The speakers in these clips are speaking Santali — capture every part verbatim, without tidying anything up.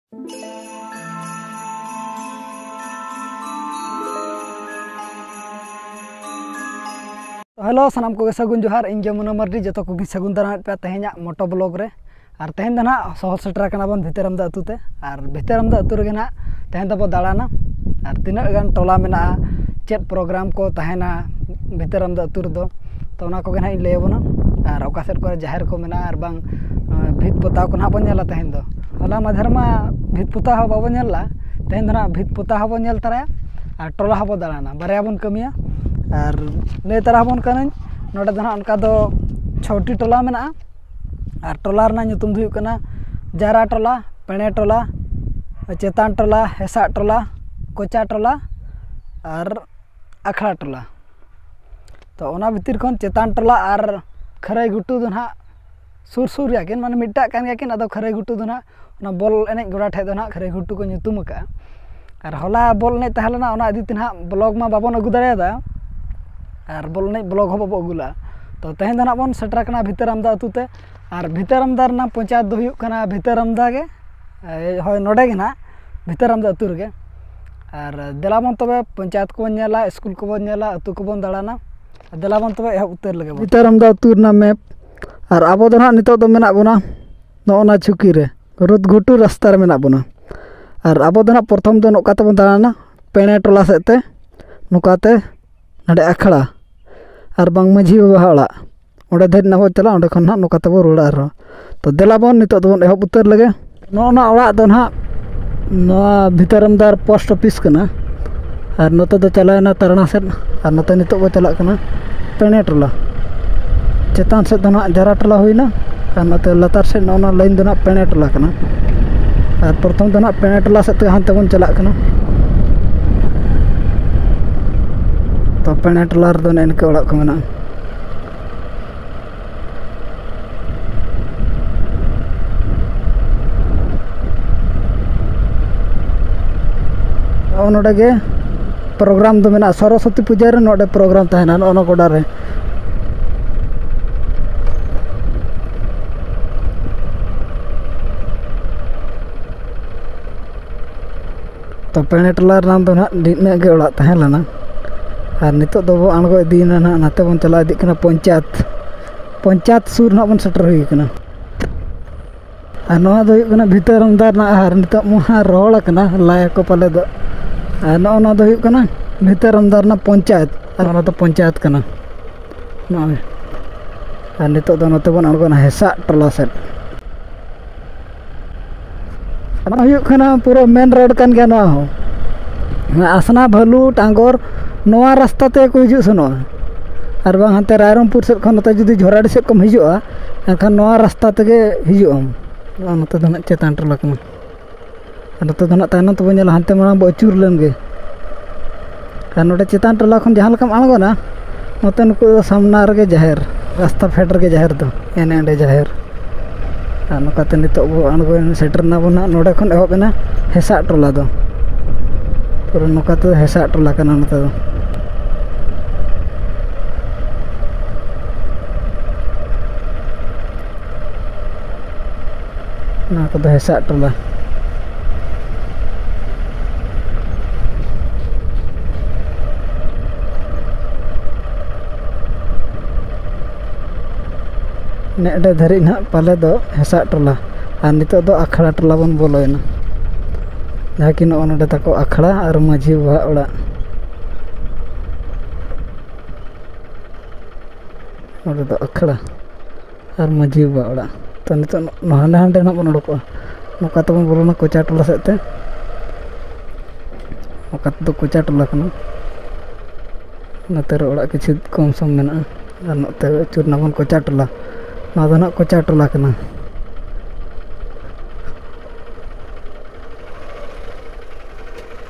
ᱦᱮᱞᱳ, ᱥᱟᱱᱟᱢ ᱠᱚᱜᱮ ᱥᱟᱹᱜᱩᱱ ᱡᱚᱦᱟᱨ᱾ ᱤᱧ ᱜᱮ ᱢᱩᱱᱟᱹ ᱢᱟᱨᱰᱤ, ᱡᱚᱛᱚ ᱠᱚᱜᱮᱧ ᱥᱟᱹᱜᱩᱱ ᱫᱟᱨᱟᱢᱮᱫ ᱯᱮᱭᱟ ᱛᱮᱦᱮᱧᱟᱜ ᱢᱚᱴᱳ ᱵᱞᱚᱜ ᱨᱮ᱾ ᱟᱨ ᱛᱮᱦᱮᱧ ᱫᱚ ᱱᱟᱦᱟᱜ ᱥᱚᱦᱚᱨ ᱥᱮᱴᱮᱨ ᱟᱠᱟᱱᱟ ᱵᱚᱱ ᱵᱷᱤᱛᱟᱹᱨᱟᱢᱫᱟ ᱟᱹᱛᱩ ᱛᱮ᱾ ᱟᱨ ᱵᱷᱤᱛᱟᱹᱨᱟᱢᱫᱟ ᱟᱹᱛᱩ ᱨᱮᱜᱮ ᱱᱟᱦᱟᱜ ᱛᱮᱦᱮᱧ ᱫᱚᱵᱚ ᱫᱟᱬᱟᱱᱟ᱾ ᱟᱨ ᱛᱤᱱᱟᱹᱜ ᱜᱟᱱ ᱴᱚᱞᱟ ᱢᱮᱱᱟᱜᱼᱟ, ᱪᱮᱫ ᱯᱨᱳᱜᱨᱟᱢ ᱠᱚ ᱛᱟᱦᱮᱱᱟ ᱵᱷᱤᱛᱟᱹᱨᱟᱢᱫᱟ ᱟᱹᱛᱩ ᱨᱮᱫᱚ, ᱛᱚ ᱚᱱᱟ ᱠᱚᱜᱮ ᱱᱟᱦᱟᱜ ᱤᱧ ᱞᱟᱹᱭ ᱟᱵᱚᱱᱟ᱾ ᱟᱨ ᱚᱠᱟ ᱥᱮᱫ ᱠᱚᱨᱮ ᱡᱟᱦᱮᱨ ᱠᱚ ᱢᱮᱱᱟᱜᱼᱟ, ᱟᱨ ᱵᱟᱝ, ᱟᱸ, ᱵᱷᱤᱛ ᱯᱚᱛᱟᱣ ᱠᱚ ᱱᱟᱦᱟᱜ ᱵᱚᱱ ᱧᱮᱞᱟ ᱛᱮᱦᱮᱧ ᱫᱚ᱾ ᱦᱚᱞᱟ ᱢᱟᱫᱷᱮᱨ ᱢᱟ ᱵᱷᱤᱛ ᱯᱚᱛᱟᱣ ᱦᱚᱸ ᱵᱟᱵᱚᱱ ᱧᱮᱞ ᱞᱮᱫᱼᱟ, ᱛᱮᱦᱮᱧ ᱫᱚ ᱱᱟᱦᱟᱜ ᱵᱷᱤᱛ ᱯᱚᱛᱟᱣ ᱦᱚᱸᱵᱚᱱ ᱧᱮᱞ ᱛᱚᱨᱟᱭᱟ ᱟᱨ ᱴᱚᱞᱟ ᱦᱚᱸᱵᱚᱱ ᱫᱟᱬᱟᱱᱟ, ᱵᱟᱨᱭᱟ ᱵᱚᱱ ᱠᱟᱹᱢᱤᱭᱟ᱾ ᱟᱨ ᱞᱟᱹᱭ ᱛᱟᱨᱟ ᱟᱵᱚᱱ ᱠᱟᱹᱱᱟᱹᱧ, ᱱᱚᱰᱮ ᱫᱚ ᱱᱟᱦᱟᱜ ᱚᱱᱠᱟ ᱫᱚ ᱪᱷᱚᱴᱤ ᱴᱚᱞᱟ ᱢᱮᱱᱟᱜᱼᱟ᱾ ᱟᱨ ᱴᱚᱞᱟ ᱨᱮᱱᱟᱜ ᱧᱩᱛᱩᱢ ᱫᱚ ᱦᱩᱭᱩᱜ ᱠᱟᱱᱟ ᱡᱟᱨᱟ ᱴᱚᱞᱟ, ᱯᱮᱬᱮ ᱴᱚᱞᱟ, ᱪᱮᱛᱟᱱ ᱴᱚᱞᱟ, ᱦᱮᱥᱟᱜ ᱴᱚᱞᱟ, ᱠᱚᱪᱟ ᱴᱚᱞᱟ ᱟᱨ ᱟᱠᱷᱲᱟ ᱴᱚᱞᱟ᱾ ᱛᱚ ᱚᱱᱟ ᱵᱷᱤᱛᱤᱨ ᱠᱷᱚᱱ ᱪᱮᱛᱟᱱ ᱴᱚᱞᱟ ᱟᱨ ᱠᱷᱟᱹᱨᱟᱹᱭ ᱜᱷᱩᱴᱩ ᱫᱚ ᱱᱟᱦᱟᱜ ᱥᱩᱨ ᱥᱩᱨ ᱜᱮᱭᱟ ᱠᱤᱱ, ᱢᱟᱱᱮ ᱢᱤᱫᱴᱟᱜ ᱠᱟᱱ ᱜᱮᱭᱟ ᱠᱤᱱ᱾ ᱟᱫᱚ ᱠᱷᱟᱹᱨᱟᱹᱭ ᱜᱷᱩᱴᱩ ᱫᱚ ᱱᱟᱦᱟᱜ ᱚᱱᱟ ᱵᱚᱞ ᱮᱱᱮᱡ ᱜᱚᱰᱟ ᱴᱷᱮᱡ ᱫᱚ ᱱᱟᱦᱟᱜ ᱠᱷᱟᱹᱨᱟᱹᱭ ᱜᱷᱩᱴᱩ ᱠᱚ ᱧᱩᱛᱩᱢ ᱟᱠᱟᱫᱼᱟ᱾ ᱟᱨ ᱦᱚᱞᱟ ᱵᱚᱞ ᱮᱱᱮᱡ ᱛᱟᱦᱮᱸ ᱞᱮᱱᱟ, ᱚᱱᱟ ᱤᱫᱤ ᱛᱮ ᱱᱟᱦᱟᱜ ᱵᱞᱚᱜ ᱢᱟ ᱵᱟᱵᱚᱱ ᱟᱹᱜᱩ ᱫᱟᱲᱮᱭᱟᱫᱟ, ᱟᱨ ᱵᱚᱞ ᱮᱱᱮᱡ ᱵᱞᱚᱜ ᱦᱚᱸ ᱵᱟᱵᱚ ᱟᱹᱜᱩ ᱞᱮᱫᱼᱟ᱾ ᱛᱚ ᱛᱮᱦᱮᱧ ᱫᱚ ᱱᱟᱦᱟᱜ ᱵᱚᱱ ᱥᱮᱴᱮᱨ ᱟᱠᱟᱱᱟ ᱵᱷᱤᱛᱟᱹᱨᱟᱢᱫᱟ ᱟᱹᱛᱩ ᱛᱮ᱾ ᱟᱨ ᱵᱷᱤᱛᱟᱹᱨᱟᱢᱫᱟ ᱨᱮᱱᱟᱜ ᱯᱚᱧᱪᱟᱭᱮᱛ ᱫᱚ ᱦᱩᱭᱩᱜ ᱠᱟᱱᱟ ᱵᱷᱤᱛᱟᱹᱨᱟᱢᱫᱟ ᱜᱮ᱾ ᱮᱭ, ᱦᱳᱭ, ᱱᱚᱰᱮ ᱜᱮ ᱱᱟᱦᱟᱜ ᱵᱷᱤᱛᱟᱹᱨᱟᱢᱫᱟ ᱟᱹᱛᱩ ᱨᱮᱜᱮ᱾ ᱟᱨ ᱫᱮᱞᱟ ᱵᱚᱱ ᱛᱚᱵᱮ ᱯᱚᱧᱪᱟᱭᱮᱛ ᱠᱚᱵᱚᱱ ᱧᱮᱞᱟ, ᱥᱠᱩᱞ ᱠᱚᱵᱚᱱ ᱧᱮᱞᱟ, ᱟᱹᱛᱩ ᱠᱚᱵᱚᱱ ᱫᱟᱬᱟᱱᱟ᱾ ᱫᱮᱞᱟ ᱵᱚᱱ ᱛᱚᱵᱮ ᱮᱦᱚᱵ ᱩᱛᱟᱹᱨ ᱞᱮᱜᱮ ᱵᱚᱱ᱾ ᱵᱷᱤᱛᱟᱹᱨᱟᱢᱫᱟ ᱟᱹᱛᱩ ᱨᱮᱱᱟᱜ ᱢᱮᱯ᱾ ᱟᱨ ᱟᱵᱚ ᱫᱚ ᱱᱟᱦᱟᱜ ᱱᱤᱛᱚᱜ ᱫᱚ ᱢᱮᱱᱟᱜ ᱵᱚᱱᱟ ᱱᱚᱜᱼᱚ ᱱᱟ ᱪᱷᱩᱠᱤ ᱨᱮ, ᱨᱳᱫ ᱜᱷᱩᱴᱩ ᱨᱟᱥᱛᱟ ᱨᱮ ᱢᱮᱱᱟᱜ ᱵᱚᱱᱟ᱾ ᱟᱨ ᱟᱵᱚ ᱫᱚ ᱱᱟᱦᱟᱜ ᱯᱨᱚᱛᱷᱚᱢ ᱫᱚ ᱱᱚᱝᱠᱟ ᱛᱮᱵᱚᱱ ᱫᱟᱬᱟᱱᱟ, ᱯᱮᱬᱮ ᱴᱚᱞᱟ ᱥᱮᱫ ᱛᱮ, ᱱᱚᱝᱠᱟ ᱛᱮ ᱱᱚᱰᱮ ᱟᱠᱷᱲᱟ ᱟᱨ ᱵᱟᱝ ᱢᱟᱹᱡᱷᱤ ᱵᱟᱵᱟᱣᱟᱜ ᱚᱲᱟᱜ, ᱚᱸᱰᱮ ᱫᱷᱟᱹᱨᱤᱡ ᱱᱟᱦᱟᱜ ᱵᱚᱱ ᱪᱟᱞᱟᱜᱼᱟ, ᱚᱸᱰᱮ ᱠᱷᱚᱱ ᱱᱟᱦᱟᱜ ᱱᱚᱝᱠᱟ ᱛᱮᱵᱚᱱ ᱨᱩᱣᱟᱹᱲᱟ ᱟᱨᱦᱚᱸ᱾ ᱛᱚ ᱫᱮᱞᱟ ᱵᱚᱱ ᱱᱤᱛᱚᱜ ᱫᱚᱵᱚᱱ ᱮᱦᱚᱵ ᱩᱛᱟᱹᱨ ᱞᱮᱜᱮ᱾ ᱱᱚᱜᱼᱚ ᱱᱟ ᱚᱲᱟᱜ ᱫᱚ ᱱᱟᱦᱟᱜ ᱱᱚᱣᱟ ᱵᱷᱤᱛᱟᱹᱨᱟᱢᱫᱟᱨ ᱯᱳᱥᱴ ᱚᱯᱷᱤᱥ ᱠᱟᱱᱟ᱾ ᱟᱨ ᱱᱚᱛᱮ ᱫᱚ ᱪᱟᱞᱟᱣᱮᱱᱟ ᱛᱟᱨᱟᱱᱟ ᱥᱮᱫ, ᱟᱨ ᱱᱚᱛᱮ ᱱᱤᱛᱚᱜ ᱵᱚ ᱪᱟᱞᱟᱜ ᱠᱟᱱᱟ ᱯᱮᱬᱮ ᱴᱚᱞᱟ᱾ ᱪᱮᱛᱟᱱ ᱥᱮᱫ ᱫᱚ ᱱᱟᱦᱟᱜ ᱡᱟᱨᱟ ᱴᱚᱞᱟ ᱦᱩᱭᱱᱟ, ᱟᱨ ᱱᱚᱛᱮ ᱞᱟᱛᱟᱨ ᱥᱮᱫ ᱱᱚᱜᱼᱚ ᱱᱟ ᱞᱟᱭᱤᱱ ᱫᱚ ᱱᱟᱦᱟᱜ ᱯᱮᱬᱮ ᱴᱚᱞᱟ ᱠᱟᱱᱟ᱾ ᱟᱨ ᱯᱨᱚᱛᱷᱚᱢ ᱫᱚ ᱱᱟᱦᱟᱜ ᱯᱮᱬᱮ ᱴᱚᱞᱟ ᱥᱮᱫ ᱛᱮ ᱦᱟᱱᱛᱮ ᱵᱚᱱ ᱪᱟᱞᱟᱜ ᱠᱟᱱᱟ᱾ ᱛᱚ ᱯᱮᱬᱮ ᱴᱚᱞᱟ ᱨᱮᱫᱚ ᱱᱮᱜᱼᱮ ᱱᱤᱝᱠᱟᱹ ᱚᱲᱟᱜ ᱠᱚ ᱢᱮᱱᱟᱜᱼᱟ᱾ ᱱᱚᱜᱼᱚ ᱱᱚᱰᱮ ᱜᱮ ᱯᱨᱳᱜᱨᱟᱢ ᱫᱚ ᱢᱮᱱᱟᱜᱼᱟ, ᱥᱚᱨᱚᱥᱚᱛᱤ ᱯᱩᱡᱟᱹ ᱨᱮ ᱱᱚᱰᱮ ᱯᱨᱳᱜᱨᱟᱢ ᱛᱟᱦᱮᱱᱟ, ᱱᱚᱜᱼᱚ ᱱᱚᱣᱟ ᱜᱚᱰᱟ ᱨᱮ᱾ ᱛᱚ ᱯᱮᱬᱮ ᱴᱚᱞᱟ ᱨᱮᱱᱟᱜ ᱫᱚ ᱱᱟᱦᱟᱜ ᱱᱤᱱᱟᱹᱜ ᱜᱮ ᱚᱲᱟᱜ ᱛᱟᱦᱮᱸ ᱞᱮᱱᱟ᱾ ᱟᱨ ᱱᱤᱛᱚᱜ ᱫᱚᱵᱚ ᱟᱬᱜᱚ ᱤᱫᱤᱭᱮᱱᱟ ᱱᱟᱦᱟᱜ, ᱱᱟᱛᱮ ᱵᱚᱱ ᱪᱟᱞᱟᱣ ᱤᱫᱤᱜ ᱠᱟᱱᱟ ᱯᱚᱧᱪᱟᱭᱮᱛ᱾ ᱯᱚᱧᱪᱟᱭᱮᱛ ᱥᱩᱨ ᱱᱟᱦᱟᱜ ᱵᱚᱱ ᱥᱮᱴᱮᱨ ᱦᱩᱭ ᱠᱟᱱᱟ᱾ ᱟᱨ ᱱᱚᱣᱟ ᱫᱚ ᱦᱩᱭᱩᱜ ᱠᱟᱱᱟ ᱵᱷᱤᱛᱟᱹᱨ ᱟᱢᱫᱟ ᱨᱮᱱᱟᱜ ᱟᱦᱟᱨ᱾ ᱱᱤᱛᱚᱜ ᱢᱟ ᱦᱟᱸᱜ ᱨᱚᱦᱚᱲ ᱟᱠᱟᱱᱟ, ᱞᱟᱭ ᱟᱠᱚ ᱯᱟᱞᱮ ᱫᱚ᱾ ᱟᱨ ᱱᱚᱜᱼᱚ ᱱᱚᱣᱟ ᱫᱚ ᱦᱩᱭᱩᱜ ᱠᱟᱱᱟ ᱵᱷᱤᱛᱟᱹᱨ ᱟᱢᱫᱟ ᱨᱮᱱᱟᱜ ᱯᱚᱧᱪᱟᱭᱮᱛ᱾ ᱟᱨ ᱚᱱᱟ ᱫᱚ ᱯᱚᱧᱪᱟᱭᱮᱛ ᱠᱟᱱᱟ ᱱᱚᱜᱼᱚᱭ᱾ ᱟᱨ ᱱᱤᱛᱚᱜ ᱫᱚ ᱱᱚᱛᱮ ᱵᱚᱱ ᱟᱬᱜᱚᱱᱟ ᱦᱮᱥᱟᱜ ᱴᱚᱞᱟ ᱥᱮᱫ᱾ ᱚᱱᱟ ᱦᱩᱭᱩᱜ ᱠᱟᱱᱟ ᱯᱩᱨᱟᱹ ᱢᱮᱱ ᱨᱳᱰ ᱠᱟᱱ ᱜᱮᱭᱟ ᱱᱚᱣᱟ ᱦᱚᱸ᱾ ᱟᱥᱱᱟ, ᱵᱷᱟᱹᱞᱩ, ᱴᱟᱸᱜᱚᱨ, ᱱᱚᱣᱟ ᱨᱟᱥᱛᱟ ᱛᱮᱜᱮ ᱠᱚ ᱦᱤᱡᱩᱜ ᱥᱮᱱᱚᱜᱼᱟ᱾ ᱟᱨ ᱵᱟᱝ ᱦᱟᱱᱛᱮ ᱨᱟᱭᱨᱚᱝᱯᱩᱨ ᱥᱮᱫ ᱠᱷᱚᱱ ᱱᱚᱛᱮ ᱡᱩᱫᱤ ᱡᱷᱚᱨᱟᱰᱤ ᱥᱮᱫ ᱠᱷᱚᱱ ᱦᱤᱡᱩᱜᱼᱟ, ᱮᱱᱠᱷᱟᱱ ᱱᱚᱣᱟ ᱨᱟᱥᱛᱟ ᱛᱮᱜᱮ ᱦᱤᱡᱩᱜ ᱟᱢ᱾ ᱱᱚᱜᱼᱚ ᱱᱚᱛᱮ ᱫᱚ ᱱᱟᱜ ᱪᱮᱛᱟᱱ ᱴᱚᱞᱟ ᱠᱟᱱᱟ᱾ ᱟᱨ ᱱᱚᱛᱮ ᱫᱚ ᱱᱟᱜ ᱛᱟᱭᱱᱚᱢ ᱛᱮᱵᱚᱱ ᱧᱮᱞᱟ, ᱦᱟᱱᱛᱮ ᱢᱟᱲᱟᱝ ᱵᱚ ᱟᱹᱪᱩᱨ ᱞᱮᱱ ᱜᱮ᱾ ᱟᱨ ᱱᱚᱰᱮ ᱪᱮᱛᱟᱱ ᱴᱚᱞᱟ ᱠᱷᱚᱱ ᱡᱟᱦᱟᱸ ᱞᱮᱠᱟᱢ ᱟᱬᱜᱚᱱᱟ, ᱱᱚᱛᱮ ᱱᱩᱠᱩ ᱫᱚ ᱥᱟᱢᱱᱟ ᱨᱮᱜᱮ ᱡᱟᱦᱮᱨ, ᱨᱟᱥᱛᱟ ᱯᱷᱮᱰ ᱨᱮᱜᱮ ᱡᱟᱦᱮᱨ ᱫᱚ, ᱮᱱᱮ ᱚᱸᱰᱮ ᱡᱟᱦᱮᱨ᱾ ᱟᱨ ᱱᱚᱝᱠᱟᱛᱮ ᱱᱤᱛᱚᱜ ᱵᱚ ᱟᱬᱜᱚᱭᱮᱱ, ᱥᱮᱴᱮᱨ ᱱᱟᱵᱚᱱ ᱱᱟᱜ, ᱱᱚᱰᱮ ᱠᱷᱚᱱ ᱮᱦᱚᱵ ᱮᱱᱟ ᱦᱮᱥᱟᱜ ᱴᱚᱞᱟ ᱫᱚ᱾ ᱯᱩᱨᱟᱹ ᱱᱚᱝᱠᱟ ᱛᱮᱫᱚ ᱦᱮᱥᱟᱜ ᱴᱚᱞᱟ ᱠᱟᱱᱟ ᱱᱚᱛᱮ ᱫᱚ᱾ ᱱᱚᱣᱟ ᱠᱚᱫᱚ ᱦᱮᱥᱟᱜ ᱴᱚᱞᱟ᱾ ᱱᱮᱰᱮ ᱫᱷᱟᱹᱨᱤᱡ ᱱᱟᱦᱟᱜ ᱯᱟᱞᱮ ᱫᱚ ᱦᱮᱥᱟᱜ ᱴᱚᱞᱟ, ᱟᱨ ᱱᱤᱛᱚᱜ ᱫᱚ ᱟᱠᱷᱲᱟ ᱴᱚᱞᱟ ᱵᱚᱱ ᱵᱚᱞᱚᱭᱮᱱᱟ, ᱡᱟᱦᱟᱸ ᱠᱤ ᱱᱚᱜᱼᱚ ᱱᱚᱰᱮ ᱛᱟᱠᱚ ᱟᱠᱷᱲᱟ ᱟᱨ ᱢᱟᱹᱡᱷᱤ ᱵᱟᱵᱟᱣᱟᱜ ᱚᱲᱟᱜ᱾ ᱱᱚᱰᱮ ᱫᱚ ᱟᱠᱷᱲᱟ ᱟᱨ ᱢᱟᱹᱡᱷᱤ ᱵᱟᱵᱟ ᱚᱲᱟᱜ᱾ ᱛᱚ ᱱᱤᱛᱚᱜ ᱱᱚ-, ᱦᱟᱸᱰᱮ ᱦᱟᱸᱰᱮ ᱱᱟᱜ ᱵᱚᱱ ᱚᱰᱚᱠᱚᱜᱼᱟ᱾ ᱱᱚᱝᱠᱟ ᱛᱮᱵᱚᱱ ᱵᱚᱞᱚᱱᱟ ᱠᱚᱪᱟ ᱴᱚᱞᱟ ᱥᱮᱫ ᱛᱮ᱾ ᱱᱚᱝᱠᱟ ᱛᱮᱫᱚ ᱠᱚᱪᱟ ᱴᱚᱞᱟ ᱠᱟᱱᱟ᱾ ᱱᱚᱛᱮ ᱨᱮ ᱚᱲᱟᱜ ᱠᱤᱪᱷᱩ ᱠᱚᱢ ᱥᱚᱢ ᱢᱮᱱᱟᱜᱼᱟ᱾ ᱟᱨ ᱱᱚᱛᱮ ᱟᱹᱪᱩᱨ ᱱᱟᱵᱚᱱ ᱠᱚᱪᱟ ᱴᱚᱞᱟ᱾ ᱱᱚᱣᱟ ᱫᱚ ᱱᱟᱜ ᱠᱚᱪᱟ ᱴᱚᱞᱟ ᱠᱟᱱᱟ᱾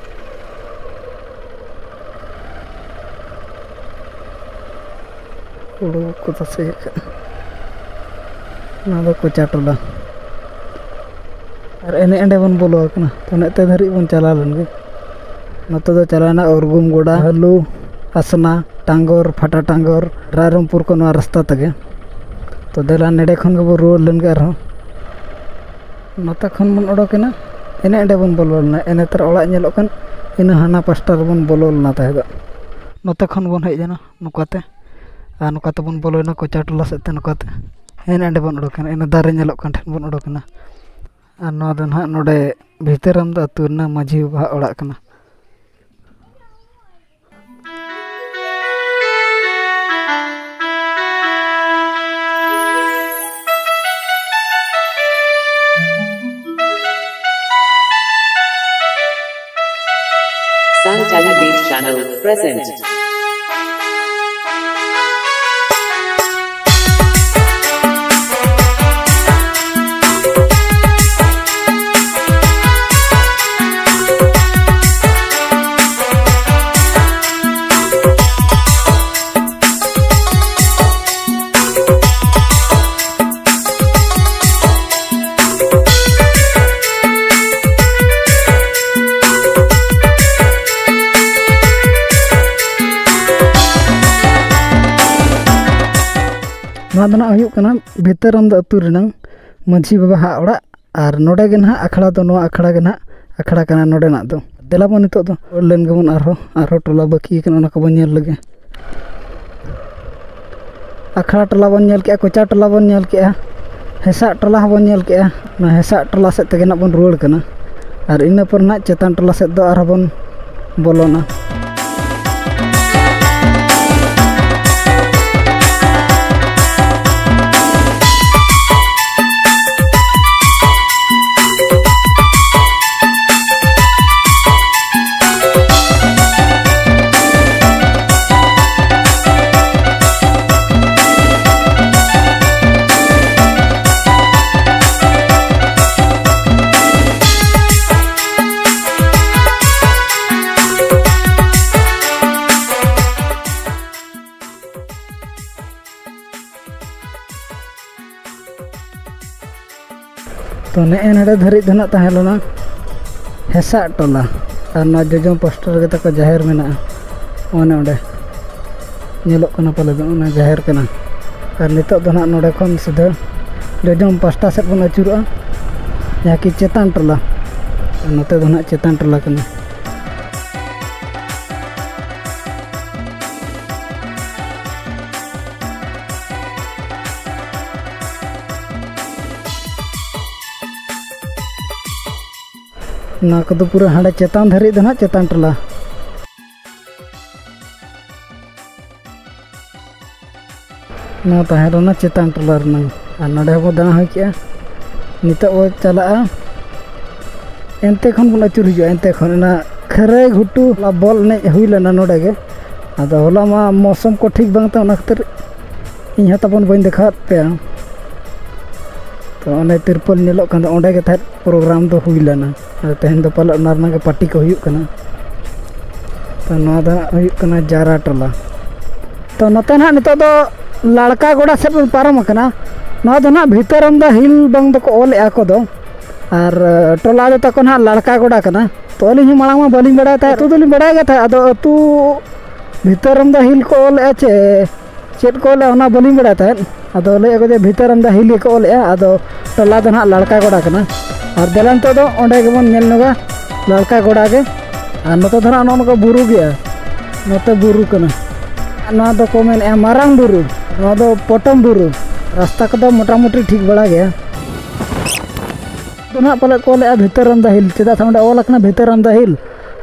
ᱦᱩᱲᱩ ᱠᱚ ᱛᱟᱥᱮ ᱟᱠᱟᱫ᱾ ᱱᱚᱣᱟ ᱫᱚ ᱠᱚᱪᱟ ᱴᱚᱞᱟ᱾ ᱟᱨ ᱮᱱᱮ ᱮᱸᱰᱮ ᱵᱚᱱ ᱵᱚᱞᱚ ᱟᱠᱟᱱᱟ᱾ ᱛᱚ, ᱱᱮᱜᱼᱛᱮ ᱫᱷᱟᱹᱨᱤᱡ ᱵᱚᱱ ᱪᱟᱞᱟᱣ ᱞᱮᱱ ᱜᱮ᱾ ᱱᱚᱛᱮ ᱫᱚ ᱪᱟᱞᱟᱣᱱᱟ ᱩᱨᱜᱩᱢ ᱜᱚᱰᱟ, ᱦᱟᱹᱞᱩ, ᱟᱥᱱᱟ, ᱴᱟᱸᱜᱚᱨ, ᱯᱷᱟᱴᱟ ᱴᱟᱸᱜᱚᱨ, ᱨᱟᱭᱨᱚᱝᱯᱩᱨ ᱠᱚ ᱱᱚᱣᱟ ᱨᱟᱥᱛᱟ ᱛᱮᱜᱮ᱾ ᱛᱚ, ᱫᱮᱞᱟ ᱱᱮᱰᱮ ᱠᱷᱚᱱ ᱜᱮᱵᱚ ᱨᱩᱣᱟᱹᱲ ᱞᱮᱱ ᱜᱮ ᱟᱨᱦᱚᱸ᱾ ᱱᱚᱛᱮ ᱠᱷᱚᱱ ᱵᱚᱱ ᱚᱰᱚᱠᱮᱱᱟ᱾ ᱮᱱᱮ ᱮᱸᱰᱮ ᱵᱚᱱ ᱵᱚᱞᱚ ᱞᱮᱱᱟ, ᱮᱱᱮ ᱛᱟᱨ ᱚᱲᱟᱜ ᱧᱮᱞᱚᱜ ᱠᱟᱱ, ᱤᱱᱟᱹ ᱦᱟᱱᱟ ᱯᱟᱥᱴᱟ ᱨᱮᱵᱚᱱ ᱵᱚᱞᱚ ᱞᱮᱱᱟ ᱛᱟᱦᱮᱸ ᱫᱚ᱾ ᱱᱚᱛᱮ ᱠᱷᱚᱱ ᱵᱚᱱ ᱦᱮᱡ ᱮᱱᱟ ᱱᱚᱝᱠᱟᱛᱮ, ᱟᱨ ᱱᱚᱝᱠᱟ ᱛᱮᱵᱚᱱ ᱵᱚᱞᱚᱭᱮᱱᱟ ᱠᱚᱪᱟ ᱴᱚᱞᱟ ᱥᱮᱫ ᱛᱮ, ᱱᱚᱝᱠᱟᱛᱮ ᱮᱱᱮ ᱮᱸᱰᱮ ᱵᱚᱱ ᱚᱰᱚᱠᱮᱱᱟ, ᱤᱱᱟᱹ ᱫᱟᱨᱮ ᱧᱮᱞᱚᱜ ᱠᱟᱱ ᱴᱷᱮᱱ ᱵᱚᱱ ᱚᱰᱚᱠᱮᱱᱟ᱾ ᱟᱨ ᱱᱚᱣᱟ ᱫᱚ ᱱᱟᱦᱟᱜ ᱱᱚᱰᱮ ᱵᱷᱤᱛᱟᱹᱨᱟᱢ ᱫᱚ ᱟᱹᱛᱩ ᱨᱮᱱᱟᱜ ᱢᱟᱹᱡᱷᱤ ᱵᱟᱵᱟᱣᱟᱜ ᱚᱲᱟᱜ ᱠᱟᱱᱟ᱾ Sun Television Channel present. ᱱᱚᱣᱟ ᱫᱚ ᱱᱟᱜ ᱦᱩᱭᱩᱜ ᱠᱟᱱᱟ ᱵᱷᱤᱛᱟᱹᱨᱟᱢᱫᱟ ᱟᱹᱛᱩ ᱨᱮᱱᱟᱝ ᱢᱟᱹᱡᱷᱤ ᱵᱟᱵᱟ ᱦᱟᱜ ᱚᱲᱟᱜ, ᱟᱨ ᱱᱚᱰᱮ ᱜᱮ ᱱᱟᱦᱟᱜ ᱟᱠᱷᱲᱟ ᱫᱚ, ᱱᱚᱣᱟ ᱟᱠᱷᱲᱟ ᱜᱮ ᱱᱟᱦᱟᱜ ᱟᱠᱷᱲᱟ ᱠᱟᱱᱟ ᱱᱚᱰᱮᱱᱟᱜ ᱫᱚ᱾ ᱫᱮᱞᱟ ᱵᱚᱱ ᱱᱤᱛᱚᱜ ᱫᱚ ᱨᱩᱣᱟᱹᱲ ᱞᱮᱱ ᱜᱮᱵᱚᱱ, ᱟᱨᱦᱚᱸ, ᱟᱨᱦᱚᱸ ᱴᱚᱞᱟ ᱵᱟᱹᱠᱤ ᱠᱟᱱᱟ, ᱚᱱᱟ ᱠᱚᱵᱚᱱ ᱧᱮᱞ ᱞᱮᱜᱮ᱾ ᱟᱠᱷᱲᱟ ᱴᱚᱞᱟ ᱵᱚᱱ ᱧᱮᱞ ᱠᱮᱜᱼᱟ, ᱠᱚᱪᱟ ᱴᱚᱞᱟ ᱵᱚᱱ ᱧᱮᱞ ᱠᱮᱜᱼᱟ, ᱦᱮᱸᱥᱟᱜ ᱴᱚᱞᱟ ᱦᱚᱸᱵᱚᱱ ᱧᱮᱞ ᱠᱮᱜᱼᱟ᱾ ᱚᱱᱟ ᱦᱮᱸᱥᱟᱜ ᱴᱚᱞᱟ ᱥᱮᱫ ᱛᱮᱜᱮ ᱱᱟᱜ ᱵᱚᱱ ᱨᱩᱣᱟᱹᱲ ᱠᱟᱱᱟ, ᱟᱨ ᱤᱱᱟᱹ ᱯᱚᱨ ᱱᱟᱜ ᱪᱮᱛᱟᱱ ᱴᱚᱞᱟ ᱥᱮᱫ ᱫᱚ ᱟᱨᱦᱚᱸ ᱵᱚᱱ ᱵᱚᱞᱚᱱᱟ᱾ ᱛᱚ, ᱱᱮᱜᱼᱮ ᱱᱚᱰᱮ ᱫᱷᱟᱹᱨᱤᱡ ᱫᱚ ᱱᱟᱜ ᱛᱟᱦᱮᱸ ᱞᱮᱱᱟ ᱦᱮᱸᱥᱟᱜ ᱴᱚᱞᱟ, ᱟᱨ ᱱᱚᱣᱟ ᱡᱚᱡᱚᱢ ᱯᱟᱥᱴᱟ ᱨᱮᱜᱮ ᱛᱟᱠᱚ ᱡᱟᱦᱮᱨ ᱢᱮᱱᱟᱜᱼᱟ, ᱚᱱᱮ ᱚᱸᱰᱮ ᱧᱮᱞᱚᱜ ᱠᱟᱱᱟ ᱯᱟᱞᱮ ᱫᱚ ᱚᱱᱟ ᱡᱟᱦᱮᱨ ᱠᱟᱱᱟ᱾ ᱟᱨ ᱱᱤᱛᱚᱜ ᱫᱚ ᱱᱟᱜ ᱱᱚᱰᱮ ᱠᱷᱚᱱ ᱥᱤᱫᱷᱟᱹ ᱡᱚᱡᱚᱢ ᱯᱟᱥᱴᱟ ᱥᱮᱫ ᱵᱚᱱ ᱟᱹᱪᱩᱨᱚᱜᱼᱟ, ᱡᱟᱦᱟᱸ ᱠᱤ ᱪᱮᱛᱟᱱ ᱴᱚᱞᱟ, ᱱᱚᱛᱮ ᱫᱚ ᱱᱟᱦᱟᱜ ᱪᱮᱛᱟᱱ ᱴᱚᱞᱟ ᱠᱟᱱᱟ᱾ ᱱᱚᱣᱟ ᱠᱚᱫᱚ ᱯᱩᱨᱟᱹ ᱦᱟᱸᱰᱮ ᱪᱮᱛᱟᱱ ᱫᱷᱟᱹᱨᱤᱡ ᱫᱚ ᱱᱟᱦᱟᱜ ᱪᱮᱛᱟᱱ ᱴᱚᱞᱟ᱾ ᱱᱚᱣᱟ ᱛᱟᱦᱮᱸ ᱞᱮᱱᱟ ᱪᱮᱛᱟᱱ ᱴᱚᱞᱟ ᱨᱮᱱᱟᱝ᱾ ᱟᱨ ᱱᱚᱰᱮ ᱦᱚᱸᱵᱚ ᱫᱟᱬᱟ ᱦᱩᱭ ᱠᱮᱜᱼᱟ᱾ ᱱᱤᱛᱚᱜ ᱵᱚ ᱪᱟᱞᱟᱜᱼᱟ ᱮᱱᱛᱮ ᱠᱷᱚᱱ ᱵᱚᱱ ᱟᱹᱪᱩᱨ ᱦᱤᱡᱩᱜᱼᱟ᱾ ᱮᱱᱛᱮ ᱠᱷᱚᱱ ᱚᱱᱟ ᱠᱷᱟᱹᱨᱟᱹᱭ ᱜᱷᱩᱴᱩ ᱵᱚᱞ ᱮᱱᱮᱡ ᱦᱩᱭ ᱞᱮᱱᱟ ᱱᱚᱰᱮ ᱜᱮ᱾ ᱟᱫᱚ ᱦᱚᱞᱟ ᱢᱟ ᱢᱳᱥᱚᱢ ᱠᱚ ᱴᱷᱤᱠ ᱵᱟᱝ ᱛᱟᱦᱮᱸ, ᱚᱱᱟ ᱠᱷᱟᱹᱛᱤᱨ ᱤᱧ ᱦᱚᱸ ᱛᱟᱵᱚᱱ ᱵᱟᱹᱧ ᱫᱮᱠᱷᱟᱣᱟᱫ ᱯᱮᱭᱟ᱾ ᱛᱚ ᱚᱱᱮ ᱛᱤᱨᱯᱚᱞ ᱧᱮᱞᱚᱜ ᱠᱟᱱ ᱫᱚ, ᱚᱸᱰᱮ ᱜᱮ ᱛᱟᱦᱮᱸᱫ ᱯᱨᱳᱜᱨᱟᱢ ᱫᱚ ᱦᱩᱭ ᱞᱮᱱᱟ᱾ ᱟᱫᱚ ᱛᱮᱦᱮᱧ ᱫᱚ ᱯᱟᱞᱮᱫ ᱚᱱᱟ ᱨᱮᱱᱟᱜ ᱜᱮ ᱯᱟᱨᱴᱤ ᱠᱚ ᱦᱩᱭᱩᱜ ᱠᱟᱱᱟ᱾ ᱛᱚ ᱱᱚᱣᱟ ᱫᱚ ᱦᱟᱸᱜ ᱦᱩᱭᱩᱜ ᱠᱟᱱᱟ ᱡᱟᱨᱟ ᱴᱚᱞᱟ᱾ ᱛᱚ ᱱᱚᱛᱮ ᱱᱟᱦᱟᱜ ᱱᱤᱛᱚᱜ ᱫᱚ ᱞᱟᱲᱠᱟ ᱜᱚᱰᱟ ᱥᱮᱫ ᱵᱚᱱ ᱯᱟᱨᱚᱢ ᱟᱠᱟᱱᱟ᱾ ᱱᱚᱣᱟ ᱫᱚ ᱱᱟᱦᱟᱜ ᱵᱷᱤᱛᱟᱹᱨᱟᱢᱫᱟ ᱦᱤᱞ ᱵᱟᱝ ᱫᱚᱠᱚ ᱚᱞᱮᱜᱼᱟ ᱠᱚ ᱫᱚ, ᱟᱨ ᱴᱚᱞᱟ ᱫᱚ ᱛᱟᱠᱚ ᱱᱟᱦᱟᱜ ᱞᱟᱲᱠᱟ ᱜᱚᱰᱟ ᱠᱟᱱᱟ᱾ ᱛᱚ ᱟᱹᱞᱤᱧ ᱦᱚᱸ ᱢᱟᱲᱟᱝ ᱢᱟ ᱵᱟᱹᱞᱤᱧ ᱵᱟᱲᱟᱭ ᱛᱟᱦᱮᱸᱫ, ᱟᱹᱛᱩ ᱫᱚᱞᱤᱧ ᱵᱟᱲᱟᱭ ᱜᱮ ᱛᱟᱦᱮᱸᱫ, ᱟᱫᱚ ᱟᱹᱛᱩ ᱵᱷᱤᱛᱟᱹᱨᱟᱢᱫᱟ ᱦᱤᱞ ᱠᱚ ᱚᱞᱮᱜᱼᱟ ᱪᱮ ᱪᱮᱫ ᱠᱚ ᱚᱞᱮᱜᱼᱟ ᱚᱱᱟ ᱵᱟᱹᱞᱤᱧ ᱵᱟᱲᱟᱭ ᱛᱟᱦᱮᱸᱫ᱾ ᱟᱫᱚ ᱞᱟᱹᱭᱮᱫ ᱠᱚ ᱡᱮ ᱵᱷᱤᱛᱟᱹᱨᱟᱢᱫᱟ ᱦᱤᱞ ᱜᱮᱠᱚ ᱚᱞᱮᱜᱼᱟ, ᱟᱫᱚ ᱴᱚᱞᱟ ᱫᱚ ᱱᱟᱦᱟᱜ ᱞᱟᱲᱠᱟ ᱜᱚᱰᱟ ᱠᱟᱱᱟ᱾ ᱟᱨ ᱫᱮᱞᱟ ᱱᱤᱛᱚᱜ ᱫᱚ ᱚᱸᱰᱮ ᱜᱮᱵᱚᱱ ᱧᱮᱞ ᱧᱚᱜᱟ ᱞᱟᱲᱠᱟ ᱜᱚᱰᱟ ᱜᱮ᱾ ᱟᱨ ᱱᱚᱛᱮ ᱫᱚ ᱱᱟᱦᱟᱜ ᱱᱚᱜᱼᱚ ᱱᱚᱝᱠᱟ ᱵᱩᱨᱩ ᱜᱮᱭᱟ, ᱱᱚᱛᱮ ᱵᱩᱨᱩ ᱠᱟᱱᱟ᱾ ᱟᱨ ᱱᱚᱣᱟ ᱫᱚᱠᱚ ᱢᱮᱱᱮᱫᱼᱟ ᱢᱟᱨᱟᱝ ᱵᱩᱨᱩ, ᱱᱚᱣᱟ ᱫᱚ ᱯᱚᱴᱚᱢ ᱵᱩᱨᱩ᱾ ᱨᱟᱥᱛᱟ ᱠᱚᱫᱚ ᱢᱚᱴᱟᱢᱩᱴᱤ ᱴᱷᱤᱠ ᱵᱟᱲᱟ ᱜᱮᱭᱟ᱾ ᱫᱚ ᱱᱟᱦᱟᱜ ᱯᱟᱞᱮᱫ ᱠᱚ ᱚᱞᱮᱜᱼᱟ ᱵᱷᱤᱛᱟᱹᱨᱟᱢᱫᱟ ᱦᱤᱞ, ᱪᱮᱫᱟᱜ ᱥᱮ ᱚᱸᱰᱮ ᱚᱞ ᱟᱠᱟᱱᱟ ᱵᱷᱤᱛᱟᱹᱨᱟᱢᱫᱟ ᱦᱤᱞ᱾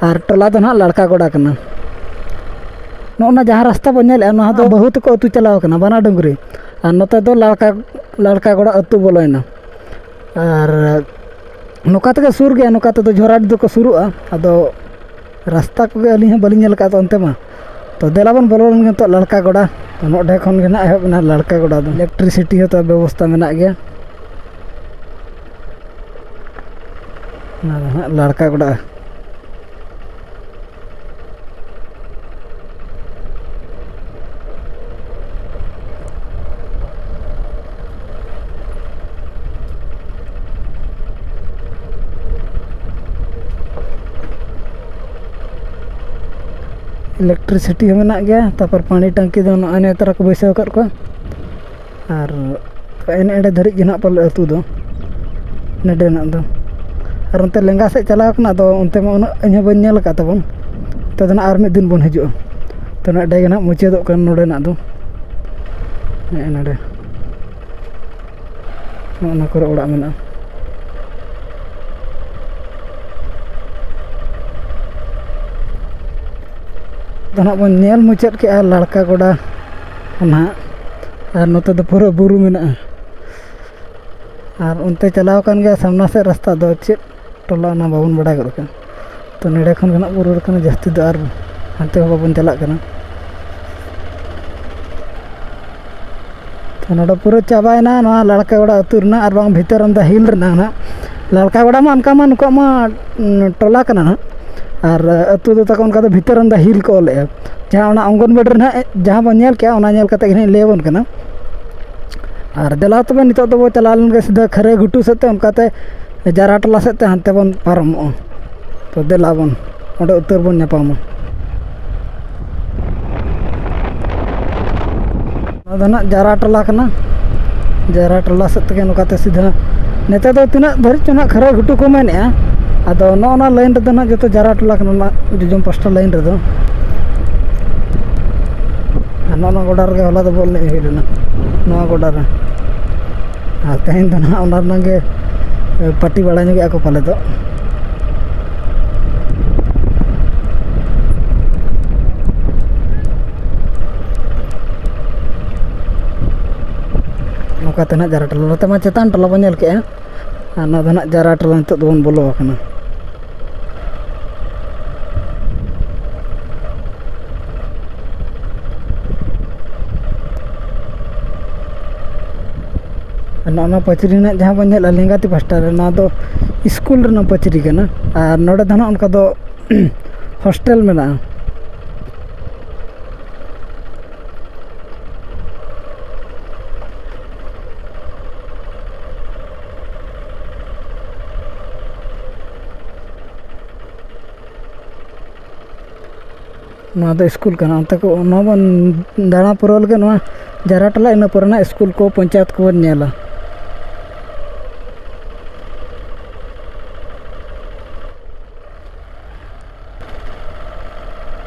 ᱟᱨ ᱴᱚᱞᱟ ᱫᱚ ᱱᱟᱦᱟᱜ ᱞᱟᱲᱠᱟ ᱜᱚᱰᱟ ᱠᱟᱱᱟ᱾ ᱱᱚᱜᱼᱚ ᱱᱟ ᱡᱟᱦᱟᱸ ᱨᱟᱥᱛᱟ ᱵᱚᱱ ᱧᱮᱞᱮᱜᱼᱟ, ᱱᱚᱣᱟ ᱫᱚ ᱵᱟᱹᱦᱩ ᱛᱟᱠᱚ ᱟᱹᱛᱩ ᱪᱟᱞᱟᱣ ᱠᱟᱱᱟ, ᱵᱟᱱᱟ ᱰᱩᱝᱨᱤ᱾ ᱟᱨ ᱱᱚᱛᱮ ᱫᱚ ᱞᱟᱲᱠᱟ, ᱞᱟᱲᱠᱟ ᱜᱚᱰᱟ ᱟᱹᱛᱩ ᱵᱚᱞᱚᱭᱮᱱᱟ᱾ ᱟᱨ ᱱᱚᱝᱠᱟ ᱛᱮᱜᱮ ᱥᱩᱨ ᱜᱮᱭᱟ, ᱱᱚᱝᱠᱟ ᱛᱮᱫᱚ ᱡᱷᱚᱨᱟᱰᱤ ᱫᱚᱠᱚ ᱥᱩᱨᱩᱜᱼᱟ᱾ ᱟᱫᱚ ᱨᱟᱥᱛᱟ ᱠᱚᱜᱮ ᱟᱹᱞᱤᱧ ᱦᱚᱸ ᱵᱟᱹᱞᱤᱧ ᱧᱮᱞ ᱟᱠᱟᱫ ᱫᱚ ᱚᱱᱛᱮ ᱢᱟ᱾ ᱛᱚ ᱫᱮᱞᱟ ᱵᱚᱱ ᱵᱚᱞᱚ ᱞᱮᱱ ᱜᱮ ᱱᱤᱛᱚᱜ ᱞᱟᱲᱠᱟ ᱜᱚᱰᱟ᱾ ᱛᱚ ᱱᱚᱰᱮ ᱠᱷᱚᱱ ᱜᱮ ᱱᱟᱦᱟᱜ ᱮᱦᱚᱵ ᱮᱱᱟ ᱞᱟᱲᱠᱟ ᱜᱚᱰᱟ ᱫᱚ᱾ ᱤᱞᱮᱠᱴᱨᱤᱥᱤᱴᱤ ᱦᱚᱸ ᱛᱚ ᱵᱮᱵᱚᱥᱛᱷᱟ ᱢᱮᱱᱟᱜ ᱜᱮᱭᱟ᱾ ᱚᱱᱟ ᱫᱚ ᱱᱟᱦᱟᱜ ᱞᱟᱲᱠᱟ ᱜᱚᱰᱟ᱾ ᱤᱞᱮᱠᱴᱨᱤᱥᱤᱴᱤ ᱦᱚᱸ ᱢᱮᱱᱟᱜ ᱜᱮᱭᱟ᱾ ᱛᱟᱨᱯᱚᱨ ᱯᱟᱱᱤ ᱴᱟᱝᱠᱤ ᱫᱚ ᱱᱚᱜᱼᱚᱭ ᱱᱤᱭᱟᱹ ᱛᱟᱨᱟ ᱠᱚ ᱵᱟᱹᱭᱥᱟᱹᱣ ᱟᱠᱟᱫ ᱠᱚᱣᱟ᱾ ᱟᱨ ᱮᱱᱮ ᱮᱸᱰᱮ ᱫᱷᱟᱹᱨᱤᱡ ᱜᱮ ᱱᱟᱦᱟᱜ ᱯᱟᱞᱮ ᱟᱹᱛᱩ ᱫᱚ ᱱᱚᱰᱮᱱᱟᱜ ᱫᱚ᱾ ᱟᱨ ᱚᱱᱛᱮ ᱞᱮᱸᱜᱟ ᱥᱮᱫ ᱪᱟᱞᱟᱣ ᱠᱟᱱᱟ, ᱟᱫᱚ ᱚᱱᱛᱮ ᱢᱟ ᱩᱱᱟᱹᱜ ᱤᱧ ᱦᱚᱸ ᱵᱟᱹᱧ ᱧᱮᱞ ᱟᱠᱟᱫ ᱛᱟᱵᱚᱱ᱾ ᱚᱱᱛᱮ ᱫᱚ ᱱᱟᱜ ᱟᱨ ᱢᱤᱫ ᱫᱤᱱ ᱵᱚᱱ ᱦᱤᱡᱩᱜᱼᱟ᱾ ᱛᱚ, ᱱᱚᱰᱮ ᱜᱮ ᱱᱟᱜ ᱢᱩᱪᱟᱹᱫᱚᱜ ᱠᱟᱱᱟ ᱱᱚᱰᱮᱱᱟᱜ ᱫᱚ᱾ ᱱᱮᱜᱼᱮ ᱱᱚᱰᱮ, ᱱᱚᱜᱼᱚ ᱱᱚᱣᱟ ᱠᱚᱨᱮ ᱚᱲᱟᱜ ᱢᱮᱱᱟᱜᱼᱟ᱾ ᱫᱚ ᱱᱟᱜ ᱵᱚᱱ ᱧᱮᱞ ᱢᱩᱪᱟᱹᱫ ᱠᱮᱜᱼᱟ ᱞᱟᱲᱠᱟ ᱜᱚᱰᱟ ᱱᱟᱜ, ᱟᱨ ᱱᱚᱛᱮ ᱫᱚ ᱯᱩᱨᱟᱹ ᱵᱩᱨᱩ ᱢᱮᱱᱟᱜᱼᱟ᱾ ᱟᱨ ᱚᱱᱛᱮ ᱪᱟᱞᱟᱣ ᱠᱟᱱ ᱜᱮᱭᱟ ᱥᱟᱢᱱᱟ ᱥᱮᱫ ᱨᱟᱥᱛᱟ ᱫᱚ, ᱪᱮᱫ ᱴᱚᱞᱟ ᱚᱱᱟ ᱵᱟᱵᱚᱱ ᱵᱟᱲᱟᱭ ᱜᱚᱫ ᱠᱟᱜᱼᱟ᱾ ᱛᱚ, ᱱᱚᱰᱮ ᱠᱷᱚᱱ ᱜᱮ ᱱᱟᱜ ᱵᱚ ᱨᱩᱣᱟᱹᱲ ᱠᱟᱱᱟ, ᱡᱟᱹᱥᱛᱤ ᱫᱚ ᱟᱨ ᱦᱟᱱᱛᱮ ᱦᱚᱸ ᱵᱟᱵᱚᱱ ᱪᱟᱞᱟᱜ ᱠᱟᱱᱟ᱾ ᱛᱚ, ᱱᱚᱰᱮ ᱯᱩᱨᱟᱹ ᱪᱟᱵᱟᱭᱮᱱᱟ ᱱᱚᱣᱟ ᱞᱟᱲᱠᱟ ᱜᱚᱲᱟ ᱟᱹᱛᱩ ᱨᱮᱱᱟᱜ ᱟᱨ ᱵᱟᱝ ᱵᱷᱤᱛᱟᱹᱨ ᱟᱢᱫᱟ ᱦᱤᱞ ᱨᱮᱱᱟᱜ ᱱᱟᱜ᱾ ᱞᱟᱲᱠᱟ ᱜᱚᱲᱟ ᱢᱟ ᱚᱱᱠᱟ ᱢᱟ ᱱᱩᱠᱩᱣᱟᱜ ᱢᱟ, ᱩᱸ, ᱴᱚᱞᱟ ᱠᱟᱱᱟ ᱱᱟᱜ, ᱟᱨ ᱟᱹᱛᱩ ᱫᱚ ᱛᱟᱠᱚ ᱚᱱᱠᱟ ᱫᱚ ᱵᱷᱤᱛᱟᱹᱨ ᱟᱢᱫᱟ ᱦᱤᱞ ᱠᱚ ᱚᱞᱮᱜᱼᱟ᱾ ᱡᱟᱦᱟᱸ ᱚᱱᱟ ᱚᱝᱜᱚᱱᱵᱟᱲᱤ ᱨᱮ ᱱᱟᱜ ᱡᱟᱦᱟᱸ ᱵᱚᱱ ᱧᱮᱞ ᱠᱮᱜᱼᱟ, ᱚᱱᱟ ᱧᱮᱞ ᱠᱟᱛᱮ ᱜᱮ ᱱᱟᱜ ᱤᱧ ᱞᱟᱹᱭ ᱟᱵᱚᱱ ᱠᱟᱱᱟ᱾ ᱟᱨ ᱫᱮᱞᱟ ᱛᱚᱵᱮ, ᱱᱤᱛᱚᱜ ᱫᱚᱵᱚ ᱪᱟᱞᱟᱣ ᱞᱮᱱ ᱜᱮ ᱥᱤᱫᱷᱟᱹ ᱠᱷᱟᱹᱨᱟᱹᱭ ᱜᱷᱩᱴᱩ ᱥᱮᱫ ᱛᱮ, ᱚᱱᱠᱟᱛᱮ ᱡᱟᱨᱟ ᱴᱚᱞᱟ ᱥᱮᱫ ᱛᱮ ᱦᱟᱱᱛᱮ ᱵᱚᱱ ᱯᱟᱨᱚᱢᱚᱜᱼᱟ᱾ ᱛᱚ, ᱫᱮᱞᱟ ᱵᱚᱱ ᱚᱸᱰᱮ ᱩᱛᱟᱹᱨ ᱵᱚᱱ ᱧᱟᱯᱟᱢᱟ᱾ ᱱᱚᱣᱟ ᱫᱚ ᱱᱟᱜ ᱡᱟᱨᱟ ᱴᱚᱞᱟ ᱠᱟᱱᱟ᱾ ᱡᱟᱨᱟ ᱴᱚᱞᱟ ᱥᱮᱫ ᱛᱮᱜᱮ ᱱᱚᱝᱠᱟᱛᱮ ᱥᱤᱫᱷᱟᱹ, ᱱᱮᱛᱟᱨ ᱫᱚ ᱛᱤᱱᱟᱹᱜ ᱫᱷᱟᱹᱨᱤᱡ ᱪᱚ ᱱᱟᱜ ᱠᱷᱟᱹᱨᱟᱹᱭ ᱜᱷᱩᱴᱩ ᱠᱚ ᱢᱮᱱᱮᱜᱼᱟ᱾ ᱟᱫᱚ ᱱᱚᱜᱼᱚ ᱱᱚᱣᱟ ᱞᱟᱭᱤᱱ ᱨᱮᱫᱚ ᱱᱟᱜ ᱡᱚᱛᱚ ᱡᱟᱨᱟ ᱴᱚᱞᱟ ᱠᱟᱱᱟ, ᱚᱱᱟ ᱡᱚᱡᱚᱢ ᱯᱟᱥᱴᱟ ᱞᱟᱭᱤᱱ ᱨᱮᱫᱚ᱾ ᱟᱨ ᱱᱚᱜᱼᱚ ᱱᱚᱣᱟ ᱜᱚᱰᱟ ᱨᱮᱜᱮ ᱦᱚᱞᱟ ᱫᱚ ᱵᱚᱞ ᱮᱱᱮᱡ ᱦᱩᱭ ᱞᱮᱱᱟ, ᱱᱚᱣᱟ ᱜᱚᱰᱟ ᱨᱮ᱾ ᱟᱨ ᱛᱮᱦᱮᱧ ᱫᱚ ᱱᱟᱦᱟᱜ ᱚᱱᱟ ᱨᱮᱱᱟᱜ ᱜᱮ, ᱮ, ᱯᱟᱹᱴᱤ ᱵᱟᱲᱟ ᱧᱚᱜᱮᱜᱼᱟ ᱠᱚ ᱯᱟᱞᱮ ᱫᱚ᱾ ᱱᱚᱝᱠᱟᱛᱮ ᱱᱟᱦᱟᱜ ᱡᱟᱨᱟ ᱴᱚᱞᱟ, ᱱᱚᱛᱮ ᱢᱟ ᱪᱮᱛᱟᱱ ᱴᱚᱞᱟ ᱵᱚᱱ ᱧᱮᱞ ᱠᱮᱜᱼᱟ, ᱟᱨ ᱱᱚᱣᱟ ᱫᱚ ᱱᱟᱦᱟᱜ ᱡᱟᱨᱟ ᱴᱚᱞᱟ ᱱᱤᱛᱚᱜ ᱫᱚᱵᱚᱱ ᱵᱚᱞᱚ ᱟᱠᱟᱱᱟ᱾ ᱟᱨ ᱱᱚᱜᱼᱚ ᱱᱚᱣᱟ ᱯᱟᱹᱪᱨᱤ ᱨᱮᱱᱟᱜ ᱡᱟᱦᱟᱸ ᱵᱚᱱ ᱧᱮᱞᱟ ᱞᱮᱸᱜᱟᱛᱤ ᱯᱟᱥᱴᱟ ᱨᱮ, ᱱᱚᱣᱟ ᱫᱚ ᱥᱠᱩᱞ ᱨᱮᱱᱟᱜ ᱯᱟᱹᱪᱨᱤ ᱠᱟᱱᱟ᱾ ᱟᱨ ᱱᱚᱰᱮ ᱫᱚ ᱱᱟᱜ ᱚᱱᱠᱟ ᱫᱚ ᱦᱳᱥᱴᱮᱞ ᱢᱮᱱᱟᱜᱼᱟ᱾ ᱱᱚᱣᱟ ᱫᱚ ᱥᱠᱩᱞ ᱠᱟᱱᱟ᱾ ᱚᱱᱛᱮ ᱠᱚ, ᱱᱚᱣᱟ ᱵᱚᱱ ᱫᱟᱬᱟ ᱯᱩᱨᱟᱹᱣ ᱞᱮᱜᱮ ᱱᱚᱣᱟ ᱡᱟᱨᱟ ᱴᱚᱞᱟ, ᱤᱱᱟᱹ ᱯᱚᱨᱮ ᱱᱟᱜ ᱥᱠᱩᱞ ᱠᱚ, ᱯᱚᱧᱪᱟᱭᱮᱛ ᱠᱚᱵᱚᱱ ᱧᱮᱞᱟ᱾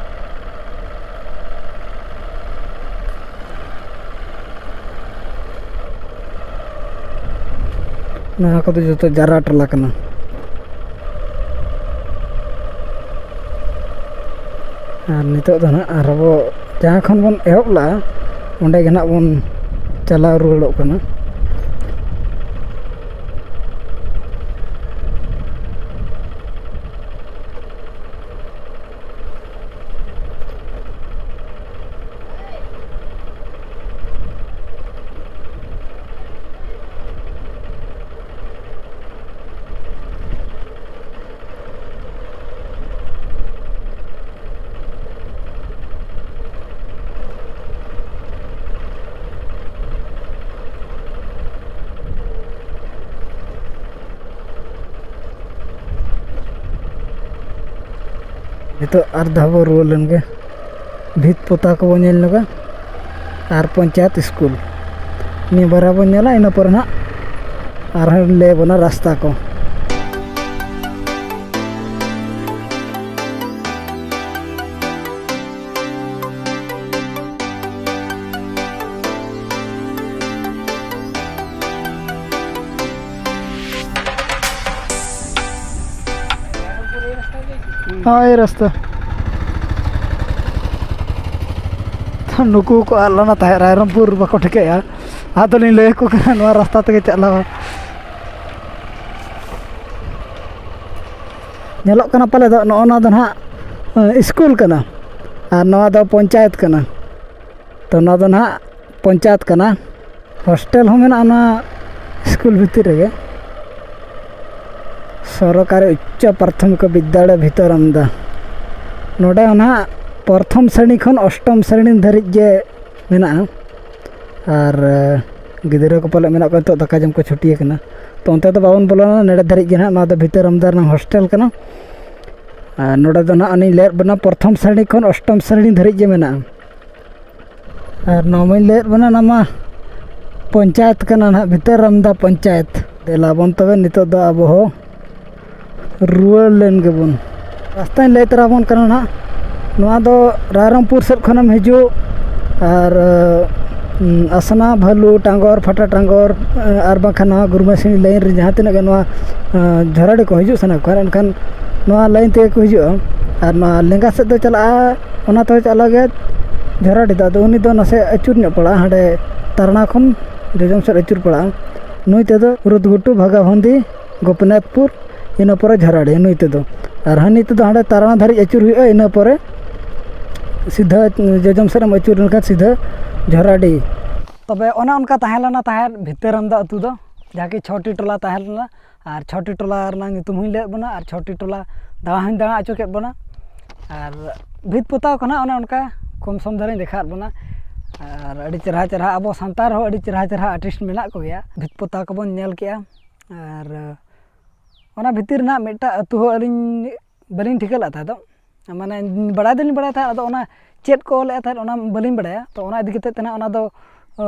ᱱᱚᱣᱟ ᱠᱚᱫᱚ ᱡᱚᱛᱚ ᱡᱟᱨᱟ ᱴᱚᱞᱟ ᱠᱟᱱᱟ᱾ ᱟᱨ ᱱᱤᱛᱚᱜ ᱫᱚ ᱱᱟᱦᱟᱜ ᱟᱨᱦᱚᱸ ᱵᱚ, ᱡᱟᱦᱟᱸ ᱠᱷᱚᱱ ᱵᱚᱱ ᱮᱦᱚᱵ ᱞᱟᱜᱼᱟ, ᱚᱸᱰᱮ ᱜᱮ ᱱᱟᱦᱟᱜ ᱵᱚᱱ ᱪᱟᱞᱟᱣ ᱨᱩᱣᱟᱹᱲᱚᱜ ᱠᱟᱱᱟ᱾ ᱱᱤᱛᱚᱜ ᱟᱨ ᱫᱷᱟᱣ ᱵᱚ ᱨᱩᱣᱟᱹᱲ ᱞᱮᱱ ᱜᱮ, ᱵᱷᱤᱛ ᱯᱚᱛᱟᱣ ᱠᱚᱵᱚ ᱧᱮᱞ ᱧᱚᱜᱟ ᱟᱨ ᱯᱚᱧᱪᱟᱭᱮᱛ ᱥᱠᱩᱞ, ᱱᱤᱭᱟᱹ ᱵᱟᱨᱭᱟ ᱵᱚᱱ ᱧᱮᱞᱟ᱾ ᱤᱱᱟᱹ ᱯᱚᱨᱮ ᱱᱟᱦᱟᱜ ᱟᱨᱦᱚᱸ ᱞᱟᱹᱭ ᱟᱵᱚᱱᱟ ᱨᱟᱥᱛᱟ ᱠᱚ᱾ ᱦᱳᱭ, ᱨᱟᱥᱛᱟ᱾ ᱛᱚ, ᱱᱩᱠᱩ ᱠᱚ ᱟᱫ ᱞᱮᱱᱟ ᱛᱟᱦᱮᱸᱫ, ᱨᱟᱭᱨᱚᱝᱯᱩᱨ ᱵᱟᱠᱚ ᱴᱷᱤᱠᱟᱹᱭᱟ᱾ ᱟᱫᱚᱞᱤᱧ ᱞᱟᱹᱭ ᱟᱠᱚ ᱠᱟᱱᱟ, ᱱᱚᱣᱟ ᱨᱟᱥᱛᱟ ᱛᱮᱜᱮ ᱪᱟᱞᱟᱣᱟ᱾ ᱧᱮᱞᱚᱜ ᱠᱟᱱᱟ ᱯᱟᱞᱮ ᱫᱚ, ᱱᱚᱜᱼᱚ ᱱᱚᱣᱟ ᱫᱚ ᱱᱟᱦᱟᱜ, ᱮ, ᱥᱠᱩᱞ ᱠᱟᱱᱟ ᱟᱨ ᱱᱚᱣᱟ ᱫᱚ ᱯᱚᱧᱪᱟᱭᱮᱛ ᱠᱟᱱᱟ᱾ ᱛᱚ, ᱱᱚᱣᱟ ᱫᱚ ᱱᱟᱦᱟᱜ ᱯᱚᱧᱪᱟᱭᱮᱛ ᱠᱟᱱᱟ᱾ ᱦᱳᱥᱴᱮᱞ ᱦᱚᱸ ᱢᱮᱱᱟᱜᱼᱟ ᱱᱚᱣᱟ ᱥᱠᱩᱞ ᱵᱷᱤᱛᱤᱨ ᱨᱮᱜᱮ, ᱥᱚᱨᱚᱠᱟᱨᱤ ᱩᱪᱪᱚ ᱯᱨᱟᱛᱷᱚᱢᱤᱠ ᱵᱤᱫᱽᱫᱟᱞᱚᱭ ᱵᱷᱤᱛᱟᱹᱨ ᱟᱢᱫᱟ᱾ ᱱᱚᱰᱮ ᱦᱚᱸ ᱱᱟᱦᱟᱜ ᱯᱨᱚᱛᱷᱚᱢ ᱥᱨᱮᱱᱤ ᱠᱷᱚᱱ ᱚᱥᱴᱚᱢ ᱥᱨᱮᱱᱤ ᱫᱷᱟᱹᱨᱤᱡ ᱜᱮ ᱢᱮᱱᱟᱜᱼᱟ᱾ ᱟᱨ, ᱮ, ᱜᱤᱫᱽᱨᱟᱹ ᱠᱚ ᱯᱟᱞᱮ ᱢᱮᱱᱟᱜ ᱠᱚᱣᱟ, ᱱᱤᱛᱚᱜ ᱫᱟᱠᱟ ᱡᱚᱢ ᱠᱚ ᱪᱷᱩᱴᱤ ᱟᱠᱟᱱᱟ᱾ ᱛᱚ, ᱚᱱᱛᱮ ᱫᱚ ᱵᱟᱵᱚᱱ ᱵᱚᱞᱚᱱᱟ, ᱱᱚᱰᱮ ᱫᱷᱟᱹᱨᱤᱡ ᱜᱮ ᱱᱟᱦᱟᱜ᱾ ᱱᱚᱣᱟ ᱫᱚ ᱵᱷᱤᱛᱟᱹᱨ ᱟᱢᱫᱟ ᱨᱮᱱᱟᱜ ᱦᱳᱥᱴᱮᱞ ᱠᱟᱱᱟ᱾ ᱟᱨ ᱱᱚᱰᱮ ᱫᱚ ᱱᱟᱦᱟᱜ ᱚᱱᱮᱧ ᱞᱟᱹᱭᱟᱫ ᱵᱮᱱᱟ, ᱯᱨᱚᱛᱷᱚᱢ ᱥᱨᱮᱱᱤ ᱠᱷᱚᱱ ᱚᱥᱴᱚᱢ ᱥᱨᱮᱱᱤ ᱫᱷᱟᱹᱨᱤᱡ ᱜᱮ ᱢᱮᱱᱟᱜᱼᱟ᱾ ᱟᱨ ᱱᱚᱣᱟ ᱢᱟᱧ ᱞᱟᱹᱭᱟᱫ ᱵᱮᱱᱟ, ᱚᱱᱟ ᱢᱟ ᱯᱚᱧᱪᱟᱭᱮᱛ ᱠᱟᱱᱟ ᱱᱟᱦᱟᱜ, ᱵᱷᱤᱛᱟᱹᱨ ᱟᱢᱫᱟ ᱯᱚᱧᱪᱟᱭᱮᱛ᱾ ᱫᱮᱞᱟ ᱵᱚᱱ ᱛᱚᱵᱮ ᱱᱤᱛᱚᱜ ᱫᱚ ᱟᱵᱚ ᱦᱚᱸ ᱨᱩᱣᱟᱹᱲ ᱞᱮᱱ ᱜᱮᱵᱚᱱ᱾ ᱨᱟᱥᱛᱟᱧ ᱞᱟᱹᱭ ᱛᱚᱨᱟ ᱟᱵᱚᱱ ᱠᱟᱱᱟ ᱱᱟᱦᱟᱜ᱾ ᱱᱚᱣᱟ ᱫᱚ ᱨᱟᱭᱨᱚᱝᱯᱩᱨ ᱥᱮᱫ ᱠᱷᱚᱱᱮᱢ ᱦᱤᱡᱩᱜ ᱟᱨ, ᱮ, ᱩᱸ, ᱟᱥᱱᱟ, ᱵᱷᱟᱞᱩ, ᱴᱟᱸᱜᱚᱨ, ᱯᱷᱟᱴᱟ ᱴᱟᱸᱜᱚᱨ, ᱮᱸ, ᱟᱨ ᱵᱟᱝᱠᱷᱟᱱ ᱱᱚᱣᱟ ᱜᱩᱨᱢᱟᱹᱥᱤᱱᱤ ᱞᱟᱭᱤᱱ ᱨᱮ ᱡᱟᱦᱟᱸ ᱛᱤᱱᱟᱹᱜ ᱜᱮ ᱱᱚᱣᱟ, ᱮᱸ, ᱡᱷᱚᱨᱟᱰᱤ ᱠᱚ ᱦᱤᱡᱩᱜ ᱥᱟᱱᱟ ᱠᱚᱣᱟ, ᱮᱱᱠᱷᱟᱱ ᱱᱚᱣᱟ ᱞᱟᱭᱤᱱ ᱛᱮᱜᱮ ᱠᱚ ᱦᱤᱡᱩᱜᱼᱟ᱾ ᱟᱨ ᱱᱚᱣᱟ ᱞᱮᱸᱜᱟ ᱥᱮᱫ ᱫᱚ ᱪᱟᱞᱟᱜᱼᱟ, ᱚᱱᱟ ᱛᱮᱦᱚᱸ ᱪᱟᱞᱟᱜ ᱜᱮᱭᱟ ᱡᱷᱚᱨᱟᱰᱤ ᱫᱚ᱾ ᱟᱫᱚ ᱩᱱᱤ ᱫᱚ ᱱᱟᱥᱮ ᱟᱹᱪᱩᱨ ᱧᱚᱜ ᱯᱟᱲᱟᱜᱼᱟ, ᱦᱟᱸᱰᱮ ᱛᱟᱨᱱᱟ ᱠᱷᱚᱱ ᱡᱚᱡᱚᱢ ᱥᱮᱫ ᱟᱹᱪᱩᱨ ᱯᱟᱲᱟᱜᱼᱟ᱾ ᱱᱩᱭ ᱛᱮᱫᱚ ᱨᱩᱫᱽᱜᱷᱩᱴᱩ, ᱵᱷᱟᱜᱟᱵᱷᱚᱱᱫᱤ, ᱜᱳᱯᱤᱱᱟᱛᱷᱯᱩᱨ, ᱤᱱᱟᱹ ᱯᱚᱨᱮ ᱡᱷᱚᱨᱟᱰᱤ ᱱᱩᱭ ᱛᱮᱫᱚ᱾ ᱟᱨ ᱦᱟᱹᱱᱤ ᱛᱮᱫᱚ ᱦᱟᱸᱰᱮ ᱛᱟᱨᱱᱟ ᱫᱷᱟᱹᱨᱤᱡ ᱟᱹᱪᱩᱨ ᱦᱩᱭᱩᱜᱼᱟ, ᱤᱱᱟᱹ ᱯᱚᱨᱮ ᱥᱤᱫᱷᱟᱹ ᱡᱚᱡᱚᱢ ᱥᱮᱫ ᱮᱢ ᱟᱹᱪᱩᱨ ᱞᱮᱱᱠᱷᱟᱱ ᱥᱤᱫᱷᱟᱹ ᱡᱷᱚᱨᱟᱰᱤ᱾ ᱛᱚᱵᱮ ᱚᱱᱮ ᱚᱱᱠᱟ ᱛᱟᱦᱮᱸ ᱞᱮᱱᱟ ᱛᱟᱦᱮᱸᱫ ᱵᱷᱤᱛᱟᱹᱨᱟᱢᱫᱟ ᱟᱹᱛᱩ ᱫᱚ, ᱡᱟᱦᱟᱸ ᱠᱤ ᱪᱷᱚᱴᱤ ᱴᱚᱞᱟ ᱛᱟᱦᱮᱸ ᱞᱮᱱᱟ᱾ ᱟᱨ ᱪᱷᱚᱴᱤ ᱴᱚᱞᱟ ᱨᱮᱱᱟᱜ ᱧᱩᱛᱩᱢ ᱦᱚᱸᱧ ᱞᱟᱹᱭᱟᱫ ᱵᱚᱱᱟ, ᱟᱨ ᱪᱷᱚᱴᱤ ᱴᱚᱞᱟ ᱫᱟᱬᱟ ᱦᱚᱸᱧ ᱫᱟᱬᱟ ᱦᱚᱪᱚ ᱠᱮᱫ ᱵᱚᱱᱟ᱾ ᱟᱨ ᱵᱷᱤᱛ ᱯᱚᱛᱟᱣ ᱠᱚ ᱱᱟᱦᱟᱜ ᱚᱱᱮ ᱚᱱᱠᱟ ᱠᱚᱢ ᱥᱚᱢ ᱫᱷᱟᱨᱟᱧ ᱫᱮᱠᱷᱟᱣᱟᱫ ᱵᱚᱱᱟ᱾ ᱟᱨ ᱟᱹᱰᱤ ᱪᱮᱨᱦᱟ ᱪᱮᱨᱦᱟ ᱟᱵᱚ ᱥᱟᱱᱛᱟᱲ ᱦᱚᱸ ᱟᱹᱰᱤ ᱪᱮᱨᱦᱟ ᱪᱮᱨᱦᱟ ᱟᱨᱴᱤᱥᱴ ᱢᱮᱱᱟᱜ ᱠᱚᱜᱮᱭᱟ᱾ ᱵᱷᱤᱛ ᱯᱚᱛᱟᱣ ᱠᱚᱵᱚᱱ ᱧᱮᱞ ᱠᱮᱜᱼᱟ᱾ ᱟᱨ ᱚᱱᱟ ᱵᱷᱤᱛᱤᱨ ᱨᱮᱱᱟᱜ ᱢᱤᱫᱴᱟᱝ ᱟᱹᱛᱩ ᱦᱚᱸ ᱟᱹᱞᱤᱧ ᱵᱟᱹᱞᱤᱧ ᱴᱷᱤᱠᱟᱹ ᱞᱮᱫ ᱛᱟᱦᱮᱸ ᱫᱚ, ᱢᱟᱱᱮ ᱵᱟᱲᱟᱭ ᱫᱚᱞᱤᱧ ᱵᱟᱲᱟᱭ ᱛᱟᱦᱮᱸᱫ, ᱟᱫᱚ ᱚᱱᱟ ᱪᱮᱫ ᱠᱚ ᱚᱞᱮᱫ ᱛᱟᱦᱮᱸᱫ ᱚᱱᱟ ᱵᱟᱹᱞᱤᱧ ᱵᱟᱲᱟᱭᱟ᱾ ᱛᱚ ᱚᱱᱟ ᱤᱫᱤ ᱠᱟᱛᱮᱫ ᱛᱮ ᱱᱟᱦᱟᱜ ᱚᱱᱟ ᱫᱚ, ᱚ,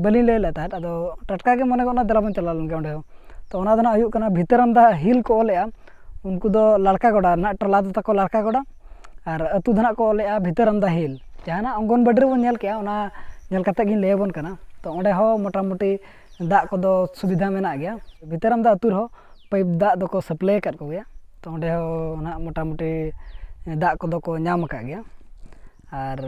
ᱵᱟᱹᱞᱤᱧ ᱞᱟᱹᱭ ᱞᱮᱫ ᱛᱟᱦᱮᱸᱫ᱾ ᱟᱫᱚ ᱴᱟᱴᱠᱟ ᱜᱮ ᱢᱚᱱᱮ ᱜᱚᱫ ᱮᱱᱟ, ᱫᱮᱞᱟ ᱵᱚᱱ ᱪᱟᱞᱟᱣ ᱞᱮᱱ ᱜᱮ ᱚᱸᱰᱮ ᱦᱚᱸ᱾ ᱛᱚ ᱚᱱᱟ ᱫᱚ ᱱᱟᱦᱟᱜ ᱦᱩᱭᱩᱜ ᱠᱟᱱᱟ ᱵᱷᱤᱛᱟᱹᱨᱟᱢᱫᱟ ᱦᱤᱞ ᱠᱚ ᱚᱞᱮᱫᱼᱟ, ᱩᱱᱠᱩ ᱫᱚ ᱞᱟᱲᱠᱟ ᱜᱚᱰᱟ ᱨᱮᱱᱟᱜ ᱴᱚᱞᱟ ᱫᱚ ᱛᱟᱠᱚ ᱞᱟᱲᱠᱟ ᱜᱚᱰᱟ, ᱟᱨ ᱟᱹᱛᱩ ᱫᱚ ᱱᱟᱦᱟᱜ ᱠᱚ ᱚᱞᱮᱫᱼᱟ ᱵᱷᱤᱛᱟᱹᱨᱟᱢᱫᱟ ᱦᱤᱞ᱾ ᱡᱟᱦᱟᱱᱟᱜ ᱚᱝᱜᱚᱱᱵᱟᱲᱤ ᱨᱮᱵᱚᱱ ᱧᱮᱞ ᱠᱮᱜᱼᱟ, ᱚᱱᱟ ᱧᱮᱞ ᱠᱟᱛᱮᱫ ᱜᱤᱧ ᱞᱟᱹᱭ ᱟᱵᱚᱱ ᱠᱟᱱᱟ᱾ ᱛᱚ ᱚᱸᱰᱮ ᱦᱚᱸ ᱢᱚᱴᱟᱢᱩᱴᱤ ᱫᱟᱜ ᱠᱚᱫᱚ ᱥᱩᱵᱤᱫᱷᱟ ᱢᱮᱱᱟᱜ ᱜᱮᱭᱟ᱾ ᱵᱷᱤᱛᱟᱹᱨᱟᱢᱫᱟ ᱟᱹᱛᱩ ᱨᱮᱦᱚᱸ ᱯᱟᱭᱤᱯ ᱫᱟᱜ ᱫᱚᱠᱚ ᱥᱟᱯᱞᱟᱭ ᱟᱠᱟᱫ ᱠᱚᱜᱮᱭᱟ᱾ ᱛᱚ ᱚᱸᱰᱮ ᱦᱚᱸ ᱱᱟᱦᱟᱜ ᱢᱚᱴᱟᱢᱩᱴᱤ ᱫᱟᱜ ᱠᱚᱫᱚ ᱠᱚ ᱧᱟᱢ ᱟᱠᱟᱫ ᱜᱮᱭᱟ᱾ ᱟᱨ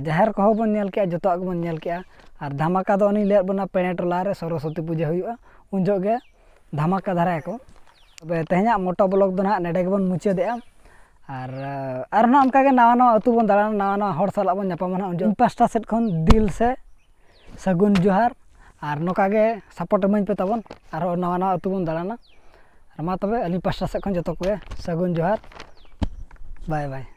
ᱡᱟᱦᱮᱨ ᱠᱚᱦᱚᱸ ᱵᱚᱱ ᱧᱮᱞ ᱠᱮᱜᱼᱟ, ᱡᱚᱛᱚᱣᱟᱜ ᱜᱮᱵᱚᱱ ᱧᱮᱞ ᱠᱮᱜᱼᱟ᱾ ᱟᱨ ᱫᱷᱟᱢᱟᱠᱟ ᱫᱚ ᱚᱱᱮᱧ ᱞᱟᱹᱭᱟᱫ ᱵᱚᱱᱟ, ᱯᱮᱬᱮ ᱴᱚᱞᱟ ᱨᱮ ᱥᱚᱨᱚᱥᱚᱛᱤ ᱯᱩᱡᱟᱹ ᱦᱩᱭᱩᱜᱼᱟ, ᱩᱱ ᱡᱚᱦᱚᱜ ᱜᱮ ᱫᱷᱟᱢᱟᱠᱟ ᱫᱷᱟᱨᱟᱭᱟᱠᱚ᱾ ᱛᱚᱵᱮ ᱛᱮᱦᱮᱧᱟᱜ ᱢᱚᱴᱳ ᱵᱞᱚᱜ ᱫᱚ ᱱᱟᱦᱟᱜ ᱱᱮᱰᱮ ᱜᱮᱵᱚᱱ ᱢᱩᱪᱟᱹᱫᱮᱜᱼᱟ᱾ ᱟᱨ, ᱟᱨᱦᱚᱸ ᱱᱟᱦᱟᱜ ᱚᱱᱠᱟᱜᱮ ᱱᱟᱣᱟ ᱱᱟᱣᱟ ᱟᱹᱛᱩ ᱵᱚᱱ ᱫᱟᱬᱟᱱᱟ, ᱱᱟᱣᱟ ᱱᱟᱣᱟ ᱦᱚᱲ ᱥᱟᱞᱟᱜ ᱵᱚᱱ ᱧᱟᱯᱟᱢᱟ ᱱᱟᱦᱟᱜ᱾ ᱩᱱ ᱡᱚᱦᱚᱜ ᱤᱧ ᱯᱟᱥᱴᱟ ᱥᱮᱫ ᱠᱷᱚᱱ ᱫᱤᱞ ᱥᱮ ᱥᱟᱹᱜᱩᱱ ᱡᱚᱦᱟᱨ᱾ ᱟᱨ ᱱᱚᱝᱠᱟ ᱜᱮ ᱥᱟᱯᱳᱨᱴ ᱤᱢᱟᱹᱧ ᱯᱮ ᱛᱟᱵᱚᱱ, ᱟᱨᱦᱚᱸ ᱱᱟᱣᱟ ᱱᱟᱣᱟ ᱟᱹᱛᱩ ᱵᱚᱱ ᱫᱟᱬᱟᱱᱟ᱾ ᱟᱨ ᱢᱟ ᱛᱚᱵᱮ ᱟᱹᱞᱤᱧ ᱯᱟᱥᱴᱟ ᱥᱮᱫ ᱠᱷᱚᱱ ᱡᱚᱛᱚ ᱠᱚᱜᱮ ᱥᱟᱹᱜᱩᱱ ᱡᱚᱦᱟᱨ, ᱵᱟᱭ ᱵᱟᱭ᱾